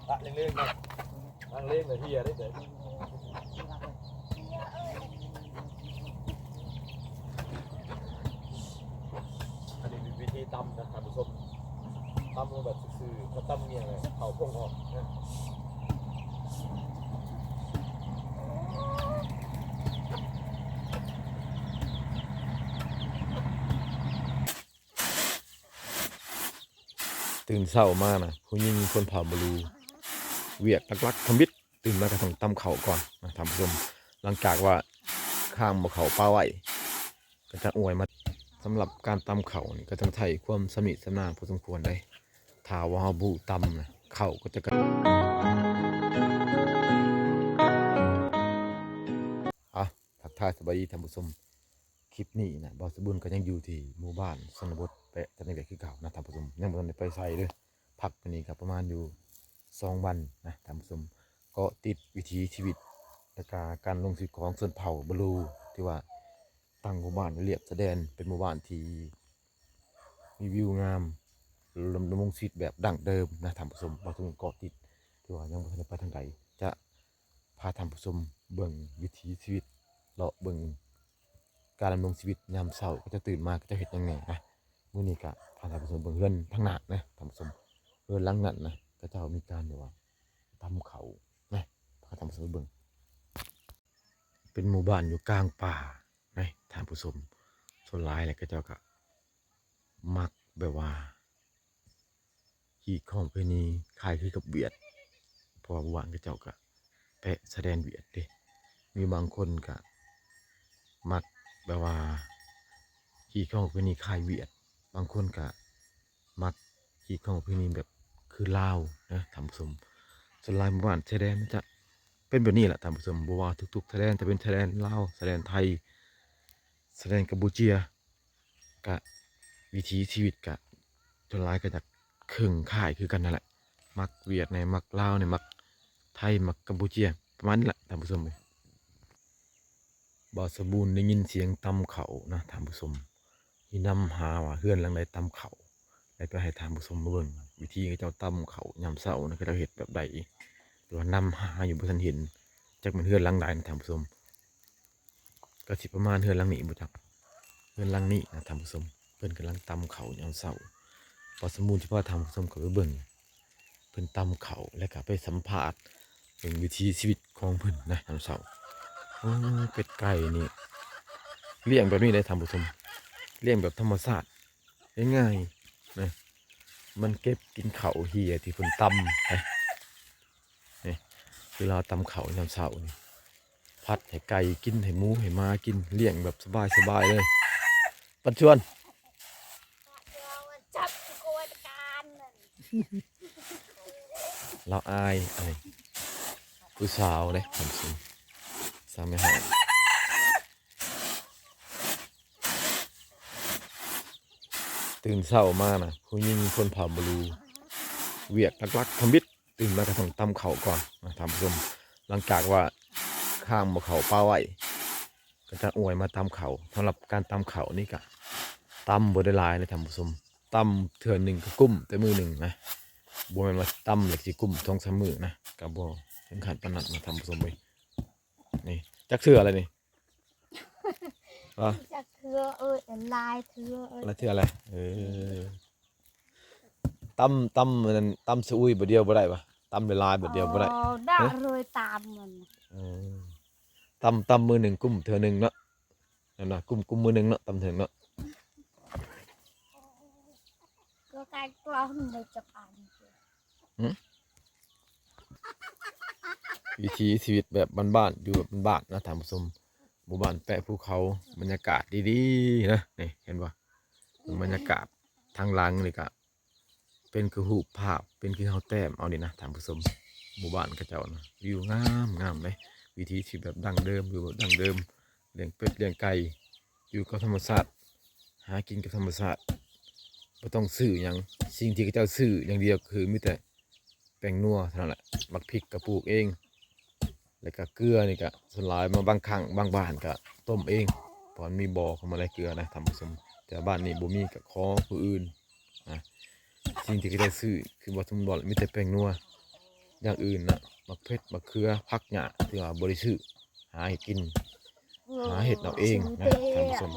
ປະເລັງໆ ເນາະ ນັ່ງເລັງເລີຍ ເພຍເດ້. ອັນນີ້ວິທີຕຳນະທ່ານຜູ້ຊົມ, ຕຳແບບຊື່ໆ ຖ້າຕຳງຽງເລີຍ ເຂົ້າພົງອອກນະ. ຕື່ນເຊົ້າມານະ ຜູ້ຍິງຊົນເຜົ່າບະລູ ວຽກຫຼັກໆທຳອິດ ຕື່ນມາກໍຕ້ອງຕຳເຂົ້າກ່ອນນະທ່ານຜູ້ຊົມ. ຫຼັງຈາກວ່າຄ້າງໝໍ້ເຂົ້າປະໄວ້ ກໍຈະອວຍມາ. ສຳລັບການຕຳເຂົ້ານີ້ກໍຕ້ອງໃຊ້ຄວາມຊຳນິຊຳນານພໍສົມຄວນເດ້. ຖ້າວ່າເຮົາບໍ່ຮູ້ຕຳນະ ເຂົ້າກໍຈະກະ ອ່ະ ທັກທາຍສະບາຍດີທ່ານຜູ້ຊົມ. ຄລິບນີ້ນະ ບ່າວສະບຸນກໍຍັງຢູ່ທີ່ໝູ່ບ້ານຊົນນະບົດ ແປະຕະນະເວດຄືເກົ່ານະທ່ານຜູ້ຊົມ, ຍັງບໍ່ທັນໄດ້ໄປໃສເດີ້. ພັກຢູ່ນີ້ກໍປະມານຢູ່ສອງວັນນະທ່ານຜູ້ຊົມ, ເກາະຕິດວິຖີຊີວິດ ແລະກະການດຳລົງຊີວິດຂອງຊົນເຜົ່າບະລູ ທີ່ວ່າຕັ້ງໝູ່ບ້ານລຽບຊາຍແດນ, ເປັນໝູ່ບ້ານທີ່ມີວິວງາມ, ດຳລົງຊີວິດແບບດັ້ງເດີມນະທ່ານຜູ້ຊົມ. ບ່າວສະບຸນເກາະຕິດ ທີ່ວ່າຍັງບໍ່ທັນໄດ້ໄປທາງໃດ ຈະ ພາທ່ານຜູ້ຊົມເບິ່ງວິຖີຊີວິດ, ເລາະເບິ່ງການດຳລົງຊີວິດຍາມເຊົ້າ ເຂົາເຈົ້າຕື່ນມາ ເຂົາເຈົ້າເຮັດຫຍັງແດ່ນະ. ມື້ນີ້ກະພາທ່ານຜູ້ຊົມເບິ່ງເຮືອນທາງໜ້ານະທ່ານຜູ້ຊົມ, ເຮືອນຫຼັງນັ້ນນະ ເຂົາເຈົ້າມີການແບບວ່າຕຳເຂົ້ານະ, ພາທ່ານຜູ້ຊົມໄປເບິ່ງ. ເປັນໝູ່ບ້ານຢູ່ກາງປ່ານະທ່ານຜູ້ຊົມ, ສ່ວນຫຼາຍແລ້ວເຂົາເຈົ້າກະ ມັກແບບວ່າຮີດຄອງປະເພນີຄ້າຍຄືກັບຫວຽດ, ເພາະວ່າບ້ານເຂົາເຈົ້າກະແປະຊາຍແດນຫວຽດເດ້. ມີບາງຄົນກະມັກແບບວ່າຮີດຄອງປະເພນີຄ້າຍຫວຽດ, ບາງຄົນກະມັກຮີດຄອງປະເພນີແບບຄືລາວນະທ່ານຜູ້ຊົມ. ສ່ວນຫຼາຍໝູ່ບ້ານຊາຍແດນມັນຈະເປັນແບບນີ້ແຫຼະທ່ານຜູ້ຊົມ, ບໍ່ວ່າທຸກໆຊາຍແດນ, ຈະເປັນຊາຍແດນລາວ, ຊາຍແດນໄທ, ຊາຍແດນກຳປູເຈຍ, ກະວິຖີຊີວິດກະສ່ວນຫຼາຍກະຈະເຄິ່ງຄ້າຍຄືກັນຫັ້ນແຫຼະ, ມັກຫວຽດແດ່ ມັກລາວແດ່ ມັກໄທ ມັກກຳປູເຈຍ ປະມານນີ້ແຫຼະທ່ານຜູ້ຊົມເອີຍ. ບ່າວສະບູນໄດ້ຍິນສຽງຕຳເຂົ້ານະທ່ານຜູ້ຊົມ, ຊິນຳຫາວ່າເຮືອນຫຼັງໃດຕຳເຂົ້າ ແລ້ວກໍໃຫ້ທ່ານຜູ້ຊົມມາເບິ່ງວິທີເຂົາເຈົ້າຕຳເຂົ້າຍາມເຊົ້ານະ, ເຂົາເຈົ້າເຮັດແບບໃດ ແຕ່ວ່ານຳຫາຢູ່ບໍ່ທັນເຫັນ, ຈັກແມ່ນເຮືອນຫຼັງໃດນະທ່ານຜູ້ຊົມ. ກໍຊິປະມານເຮືອນຫຼັງນີ້ບໍ່ຈັກ, ເຮືອນຫຼັງນີ້ນະທ່ານຜູ້ຊົມ, ເພິ່ນກຳລັງຕຳເຂົ້າຍາມເຊົ້າ. ບ່າວສະບູນຊິພາທ່ານຜູ້ຊົມເຂົ້າໄປເບິ່ງເພິ່ນຕຳເຂົ້າ ແລ້ວກໍໄປສຳພາດເຖິງວິຖີຊີວິດຂອງເພິ່ນນະຍາມເຊົ້າ. ໂອ້ ເປັດໄກ່ນີ້ລ້ຽງແບບນີ້ເດ້ທ່ານຜູ້ຊົມ, ລ້ຽງແບບທຳມະຊາດ ງ່າຍໆນະ, ມັນເກັບກິນເຂົ້າເຫຍທີ່ເພິ່ນຕຳນະ. ນີ້ ຄືລາວຕຳເຂົ້າຍາມເຊົ້ານີ້ ຜັດໃຫ້ໄກ່ກິນ ໃຫ້ໝູໃຫ້ໝາກິນ, ລ້ຽງແບບສະບາຍໆເລີຍ. ປັນຊວນ ລາວອາຍ ອາຍຜູ້ສາວເດ້ ສາວແມ່ຮ້ອງ. ຕື່ນເຊົ້າມານະ ຜູ້ຍິງຊົນເຜົ່າບະລູ ວຽກຫຼັກໆທຳອິດ ຕື່ນມາກໍຕ້ອງຕຳເຂົ້າກ່ອນນະທ່ານຜູ້ຊົມ. ຫຼັງຈາກວ່າຄ້າງໝໍ້ເຂົ້າປະໄວ້ ກໍຈະອວຍມາຕຳເຂົ້າ. ສຳລັບການຕຳເຂົ້ານີ້ກະຕຳບໍ່ໄດ້ຫຼາຍເລີຍທ່ານຜູ້ຊົມ, ຕຳເທື່ອໜຶ່ງກໍກຸ້ມແຕ່ມື້ໜຶ່ງນະ, ບໍ່ແມ່ນວ່າຕຳແລ້ວຊິກຸ້ມສອງສາມມື້ນະ, ກໍບໍ່ເຖິງຂັ້ນປານນັ້ນນະທ່ານຜູ້ຊົມເອີຍ. ນີ້ຈັກເທື່ອແລ້ວນີ້? ຮະ? ຈັກເທື່ອເອີຍ ຫຼາຍເທື່ອເອີຍ. ຫຼາຍເທື່ອແລ້ວ. ເອີ ຕຳ ຕຳອັນນັ້ນ ຕຳຊະອຸຍບາດດຽວບໍ່ໄດ້ຫວາ? ຕຳຫຼາຍໆບາດດຽວບໍ່ໄດ້? ອໍ ໄດ້ເລີຍຕຳມັນ. ເອີ ຕຳ ຕຳມື້ໜຶ່ງກຸ້ມເທື່ອໜຶ່ງເນາະ, ນັ້ນນະ ກຸ້ມ ກຸ້ມມື້ໜຶ່ງເນາະ ຕຳເທື່ອໜຶ່ງເນາະ. ກໍກາຍກລອງໄດ້ຈັກອັນ. ຫຶ? ວິຖີຊີວິດແບບບ້ານໆ ຢູ່ແບບບ້ານໆນະທ່ານຜູ້ຊົມ, ໝູ່ບ້ານແປະພູເຂົາ ບັນຍາກາດດີໆນະ. ນີ້ເຫັນບໍ່? ເບິ່ງບັນຍາກາດທາງຫຼັງນີ້ກະເປັນຄືຮູບພາບ ເປັນຄືເຮົາແຕ້ມເອົານີ້ນະທ່ານຜູ້ຊົມ. ໝູ່ບ້ານເຂົາເຈົ້ານະ ວິວງາມໆເດ້, ວິຖີຊີວິດແບບດັ້ງເດີມ ຢູ່ແບບດັ້ງເດີມ, ລ້ຽງເປັດລ້ຽງໄກ່ ຢູ່ກັບທຳມະຊາດ ຫາກິນກັບທຳມະຊາດ ບໍ່ຕ້ອງຊື້ຫຍັງ. ສິ່ງທີ່ເຂົາເຈົ້າຊື້ຢ່າງດຽວຄືມີແຕ່ແປ້ງນົວເທົ່ານັ້ນແຫຼະ, ໝາກພິກກໍປູກເອງ ແລ້ວກໍເກືອນີ້ກໍສ່ວນຫຼາຍມາບາງຄັ້ງບາງບ້ານກໍຕົ້ມເອງ ເພາະມັນມີບໍ່ເຂົ້າມາໄດ້ເກືອນະທ່ານຜູ້ຊົມ, ແຕ່ບ້ານນີ້ບໍ່ມີກໍຂໍຜູ້ອື່ນນະ. ສິ່ງທີ່ເຂົາເຈົ້າຊື້ຄືວ່າສົມມຸດວ່າມີແຕ່ແປ້ງນົວ ຢ່າງອື່ນນະ ໝາກເຜັດ ໝາກເຂືອ ຜັກຫຍ້າ ຖືວ່າບໍ່ໄດ້ຊື້ ຫາເຮັດກິນ ຫາເຮັດເອົາເອງນະທ່ານຜູ້ຊົມ.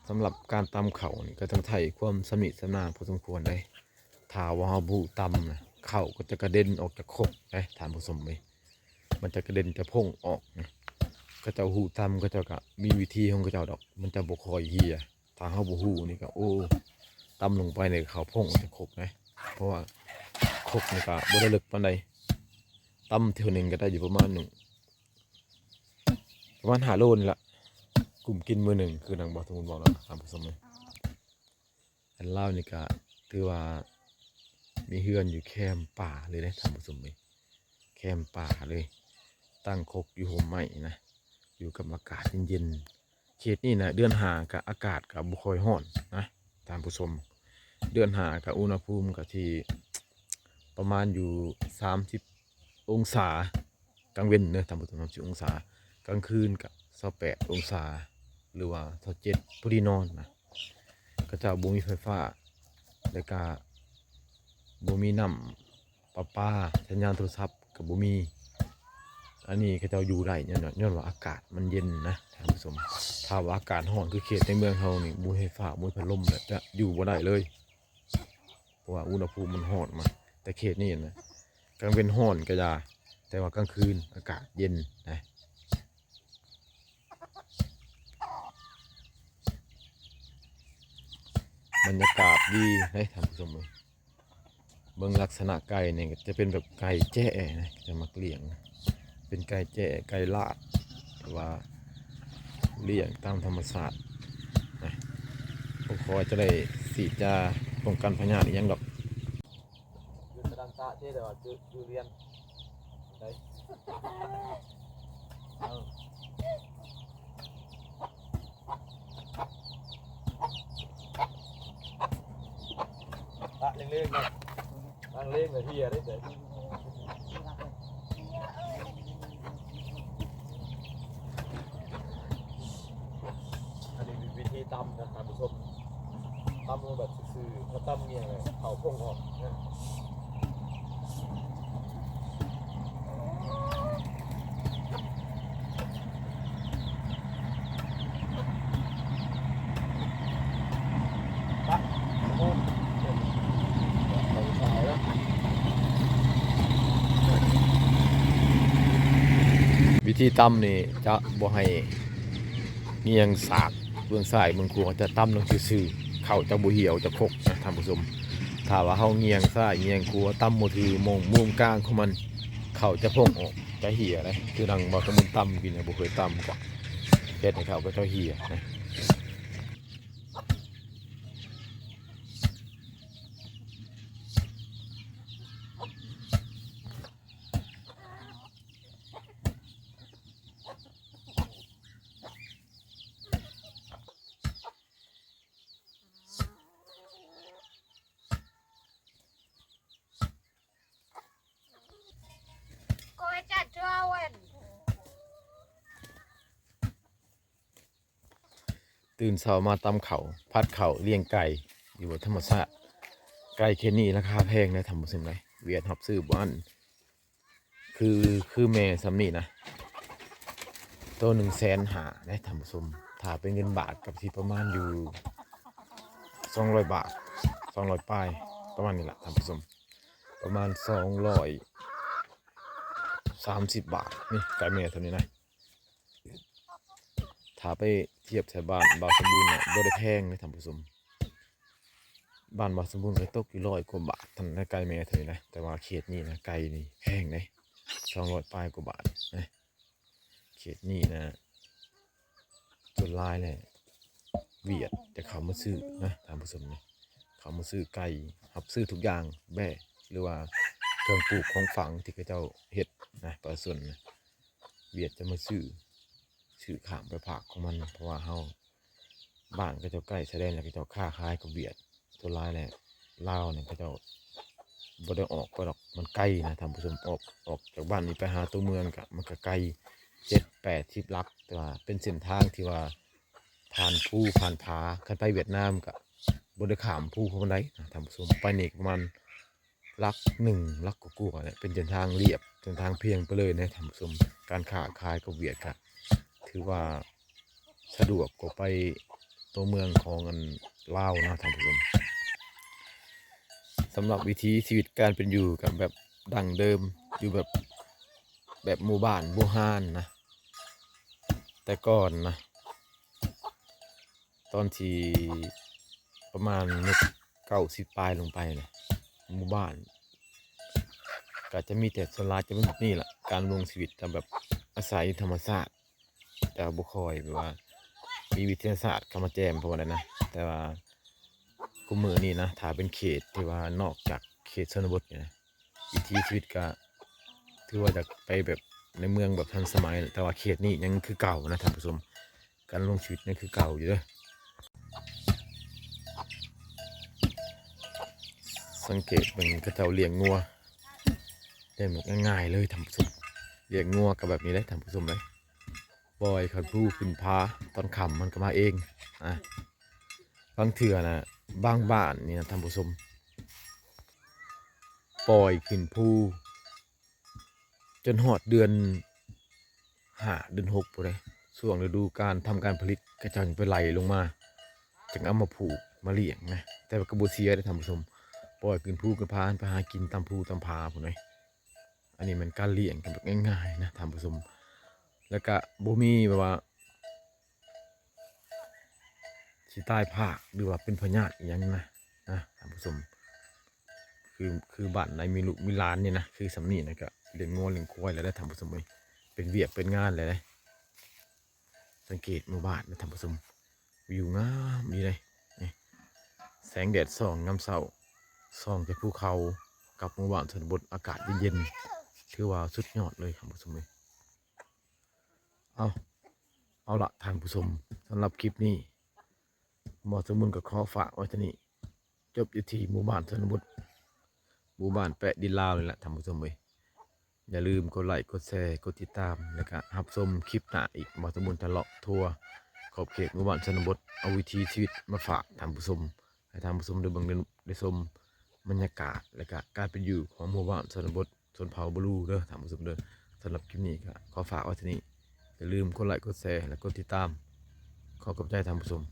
ສຳລັບການຕຳເຂົ້ານີ້ກໍຕ້ອງໃຊ້ຄວາມຊຳນິຊຳນານພໍສົມຄວນເດ້. ຖ້າວ່າເຮົາບໍ່ຮູ້ຕຳນະ ເຂົ້າກໍຈະກະເດັນອອກຈາກຄົກເດ້ທ່ານຜູ້ຊົມເອີຍ. ມັນຈະກະເດັນຈາກພົ້ງອອກນະ. ເຂົາເຈົ້າຮູ້ຕຳ ເຂົາເຈົ້າກະມີວິທີຂອງເຂົາເຈົ້າດອກ ມັນຈະບໍ່ຄ່ອຍເຫ່ຍ. ຖ້າເຮົາບໍ່ຮູ້ນີ້ກະ ໂອ້ ຕຳລົງໄປນີ້ເຂົ້າພົ້ງອອກຈາກຄົກເດ້. ເພາະວ່າຄົກນີ້ກະບໍ່ໄດ້ເລິກປານໃດ ຕຳເທື່ອໜຶ່ງກະໄດ້ຢູ່ປະມານ ປະມານຫ້າໂລນີ້ລະ ກຸ້ມກິນມື້ໜຶ່ງ ຄືດັ່ງບ່າວສະໝຸນເວົ້ານະທ່ານຜູ້ຊົມເອີຍ. ອັນລາວນີ້ກະຖືວ່າມີເຮືອນຢູ່ແຄມປ່າເລີຍເດ້ທ່ານຜູ້ຊົມເອີຍ ແຄມປ່າເລີຍ ຕັ້ງຄົກຢູ່ຮົ່ມໄມ້ນະ ຢູ່ກັບອາກາດເຢັນໆ. ເຂດນີ້ນະ ເດືອນຫ້າກະອາກາດກະບໍ່ຄ່ອຍຮ້ອນນະທ່ານຜູ້ຊົມ. ເດືອນຫ້າກະອຸນຫະພູມກະທີ່ປະມານຢູ່ສາມສິບອົງສາ ກາງເວັນເດີທ່ານຜູ້ຊົມ ສາມສິບອົງສາ, ກາງຄືນກະຊາວແປດອົງສາ ຫຼືວ່າຊາວເຈັດ ພໍດີນອນນະ. ເຂົາເຈົ້າບໍ່ມີໄຟຟ້າ ແລ້ວກະບໍ່ມີນ້ຳປະປາ, ສັນຍານໂທລະສັບກະບໍ່ມີ. ອັນນີ້ເຂົາເຈົ້າຢູ່ໄດ້ຍ້ອນ ຍ້ອນວ່າອາກາດມັນເຢັນນະທ່ານຜູ້ຊົມ. ຖ້າວ່າອາກາດຮ້ອນຄືເຂດໃນເມືອງເຮົານີ້ ບໍ່ມີໄຟຟ້າ ບໍ່ມີພັດລົມ ແລ້ວຈະຢູ່ບໍ່ໄດ້ເລີຍ. ເພາະວ່າອຸນຫະພູມມັນຮ້ອນມາກ ແຕ່ເຂດນີ້ນະ ກາງເວັນຮ້ອນກະຢ່າ ແຕ່ວ່າກາງຄືນອາກາດເຢັນນະ. ບັນຍາກາດດີເດ້ທ່ານຜູ້ຊົມເອີຍ. ເບິ່ງລັກສະນະໄກ່ນີ້ກະຈະເປັນແບບໄກ່ແຈ້ນະ ເຂົາເຈົ້າມັກລ້ຽງ ເປັນໄກ່ແຈ້ ໄກ່ລາດ ຫຼືວ່າລ້ຽງຕາມທຳມະຊາດນະ. ບໍ່ຄ່ອຍຈະໄດ້ສີດຢາປ້ອງກັນພະຍາດອີ່ຫຍັງດອກ. ຢູ່ຕະດັງຕະເດ້ ແຕ່ວ່າຢູ່ ຢູ່ລຽນໄດ້. ຕະເລັງໆນະ ນັ່ງເລັງແລ້ວເຫ່ຍເດ້. ອັນນີ້ວິທີຕຳນະທ່ານຜູ້ຊົມ ຕຳລົງແບບຊື່ໆ ຖ້າຕຳງຽງເຂົ້າພົ້ງອອກນະ. ວິທີຕຳນີ້ຈະບໍ່ໃຫ້ງຽງສາກເບື້ອງຊ້າຍເບື້ອງຂວາ ຈະຕຳລົງຊື່ໆ ເຂົ້າຈະບໍ່ເຫ່ຍອອກຈາກຄົກນະທ່ານຜູ້ຊົມ. ຖ້າວ່າເຮົາງຽງຊ້າຍງຽງຂວາ ຕຳບໍ່ຖືໝ່ອງມຸມກາງຂອງມັນ ເຂົ້າຈະພົ້ງອອກ ຈະເຫ່ຍເດ້. ຄືດັ່ງບ່າວສະໝຸນຕຳກິນ ບໍ່ເຄີຍຕຳກະເຮັດໃຫ້ເຂົ້າເຂົາເຈົ້າເຫ່ຍນະ. ຕື່ນເຊົ້າມາຕຳເຂົ້າ ຜັດເຂົ້າ ລ້ຽງໄກ່ ຢູ່ແບບທຳມະຊາດ. ໄກ່ເຂດນີ້ລາຄາແພງເດ້ທ່ານຜູ້ຊົມເອີຍ ຫວຽດຮັບຊື້ບໍ່ອັນ ຄື ຄືແມ່ຊ່ຳນີ້ນະ ໂຕໜຶ່ງແສນຫ້າເດ້ທ່ານຜູ້ຊົມ. ຖ້າເປັນເງິນບາດກະຊິປະມານຢູ່ສອງຮ້ອຍບາດ ສອງຮ້ອຍປາຍ ປະມານນີ້ລະທ່ານຜູ້ຊົມ ປະມານສອງຮ້ອຍສາມສິບບາດ. ນີ້ໄກ່ແມ່ໂຕນີ້ນະ ຖ້າໄປທຽບໃສ່ບ້ານບ່າວສົມບູນນະ ບໍ່ໄດ້ແພງເດ້ທ່ານຜູ້ຊົມ. ບ້ານບ່າວສົມບູນກະຕົກຢູ່ຮ້ອຍກວ່າບາດເທົ່ານັ້ນນະ ໄກ່ແມ່ເທົ່ານີ້ນະ. ແຕ່ວ່າເຂດນີ້ນະ ໄກ່ນີ້ແພງເດ້ ສອງຮ້ອຍປາຍກວ່າບາດນະ. ເຂດນີ້ນະ ສ່ວນຫຼາຍແຫຼະ ຫວຽດຈະເຂົ້າມາຊື້ນະທ່ານຜູ້ຊົມນະ ເຂົ້າມາຊື້ໄກ່ ຮັບຊື້ທຸກຢ່າງ ແບ້ ຫຼືວ່າເຄື່ອງປູກຂອງຝັງທີ່ເຂົາເຈົ້າເຮັດນະ ປະຊາຊົນນະ ຫວຽດຈະມາຊື້ ຊື້ຂ້າມໄປພາກຂອງມັນ. ເພາະວ່າເຮົາ ບ້ານເຂົາເຈົ້າໃກ້ຊາຍແດນ ແລ້ວເຂົາເຈົ້າຄ້າຂາຍກັບຫວຽດ. ສ່ວນຫຼາຍແຫຼະ ລາວນີ້ເຂົາເຈົ້າບໍ່ໄດ້ອອກໄປດອກ ມັນໄກນະທ່ານຜູ້ຊົມ. ອອກ ອອກຈາກບ້ານນີ້ໄປຫາຕົວເມືອງກະ ມັນກະໄກ ເຈັດແປດສິບຫຼັກ ແຕ່ວ່າເປັນເສັ້ນທາງທີ່ວ່າຜ່ານພູຜ່ານຜາ. ຄັນໄປຫວຽດນາມກະບໍ່ໄດ້ຂ້າມພູປານໃດນະທ່ານຜູ້ຊົມ ໄປນີ້ກະປະມານ ຫຼັກໜຶ່ງ ຫຼັກກວ່າໆ ແຫຼະ ເປັນເສັ້ນທາງລຽບ ເສັ້ນທາງພຽງໄປເລີຍນະທ່ານຜູ້ຊົມ. ການຄ້າຂາຍກັບຫວຽດກະຖືວ່າສະດວກກວ່າໄປຕົວເມືອງຂອງອັນລາວນະທ່ານຜູ້ຊົມ. ສຳລັບວິຖີຊີວິດການເປັນຢູ່ກະແບບດັ້ງເດີມ ຢູ່ແບບ ແບບໝູ່ບ້ານບູຮານນະ ແຕ່ກ່ອນນະ ຕອນທີ່ປະມານຍຸກເກົ້າສິບປາຍລົງໄປນະ ໝູ່ບ້ານກະຈະມີແຕ່ ສ່ວນຫຼາຍຈະເປັນແບບນີ້ລະ ການດຳລົງຊີວິດຕາມແບບອາໄສທຳມະຊາດ ແຕ່ວ່າບໍ່ຄ່ອຍແບບວ່າມີວິທະຍາສາດເຂົ້າມາແຈມປານໃດນະ. ແຕ່ວ່າຄຸມື້ນີ້ນະ ຖ້າເປັນເຂດທີ່ວ່ານອກຈາກເຂດຊົນນະບົດນີ້ນະ ວິຖີຊີວິດກະຖືວ່າຈະໄປແບບໃນເມືອງແບບທັນສະໄໝ ແຕ່ວ່າເຂດນີ້ຍັງຄືເກົ່ານະທ່ານຜູ້ຊົມ. ການດຳລົງຊີວິດຍັງຄືເກົ່າຢູ່ເດີ. ສັງເກດເບິ່ງເຂົາເຈົ້າລ້ຽງງົວ ລ້ຽງແບບງ່າຍໆເລີຍທ່ານຜູ້ຊົມ. ລ້ຽງງົວກະແບບນີ້ເດ້ທ່ານຜູ້ຊົມເອີຍ ປ່ອຍຂຶ້ນພູຂຶ້ນຜາ ຕອນຄ່ຳມັນກະມາເອງ. ອາ ບາງເທື່ອນະ ບາງບ້ານນີ້ນະທ່ານຜູ້ຊົມ ປ່ອຍຂຶ້ນພູ ຈົນຮອດເດືອນຫ້າ ເດືອນຫົກພຸ້ນເດ້ ຊ່ວງລະດູການທຳການຜະລິດ ເຂົາເຈົ້າຈຶ່ງໄປໄລ່ລົງມາ ຈຶ່ງເອົາມາຜູກມາລ້ຽງນະ. ແຕ່ວ່າກະບໍ່ເສຍເດ້ທ່ານຜູ້ຊົມ ປ່ອຍຂຶ້ນພູຂຶ້ນຜາ ໄປຫາກິນຕາມພູຕາມຜາພຸ້ນເດ້. ອັນນີ້ແມ່ນການລ້ຽງກັນແບບງ່າຍໆນະທ່ານຜູ້ຊົມ ແລ້ວກະບໍ່ມີແບບວ່າ ຊິຕາຍພາກ ຫຼືວ່າເປັນພະຍາດອີ່ຫຍັງນະ ນະທ່ານຜູ້ຊົມ. ຄື ຄືບ້ານໃດມີລູກມີຫຼານນີ້ນະ ຄືສ່ຳນີ້ນະ ກະລ້ຽງງົວລ້ຽງຄວາຍແລ້ວເດ້ທ່ານຜູ້ຊົມເອີຍ ເປັນວຽກເປັນງານແລ້ວເດ້. ສັງເກດໝູ່ບ້ານນະທ່ານຜູ້ຊົມ ວິວງາມດີເດ້ ນີ້ ແສງແດດສ່ອງຍາມເຊົ້າ ສ່ອງຈາກພູເຂົາກັບໝູ່ບ້ານຊົນນະບົດ ອາກາດເຢັນໆ ຖືວ່າສຸດຍອດເລີຍທ່ານຜູ້ຊົມເອີຍ. ເອົາ ເອົາລະທ່ານຜູ້ຊົມ ສຳລັບຄລິບນີ້ ບ່າວສົມບູນກະຂໍຝາກໄວ້ເທົ່ານີ້ ຈົບຢູ່ທີ່ໝູ່ບ້ານຊົນນະບົດ ໝູ່ບ້ານແປະດິນລາວນີ້ລະທ່ານຜູ້ຊົມເອີຍ. ຢ່າລືມກົດໄລ້ ກົດແຊ ກົດຕິດຕາມ ແລ້ວກະຮັບຊົມຄລິບໜ້າອີກ. ບ່າວສົມບູນຈະເລາະທົ່ວຂອບເຂດໝູ່ບ້ານຊົນນະບົດ ເອົາວິຖີຊີວິດມາຝາກທ່ານຜູ້ຊົມ ໃຫ້ທ່ານຜູ້ຊົມໄດ້ເບິ່ງໄດ້ ໄດ້ຊົມບັນຍາກາດ ແລ້ວກະການເປັນຢູ່ຂອງໝູ່ບ້ານຊົນນະບົດ ຊົນເຜົ່າບລູເດີທ່ານຜູ້ຊົມເດີ. ສຳລັບຄລິບນີ້ກະຂໍຝາກໄວ້ເທົ່ານີ້ ຢ່າລືມກົດໄລ້ ກົດແຊ ແລະ ກົດຕິດຕາມ. ຂໍຂອບໃຈທ່ານຜູ້ຊົມ.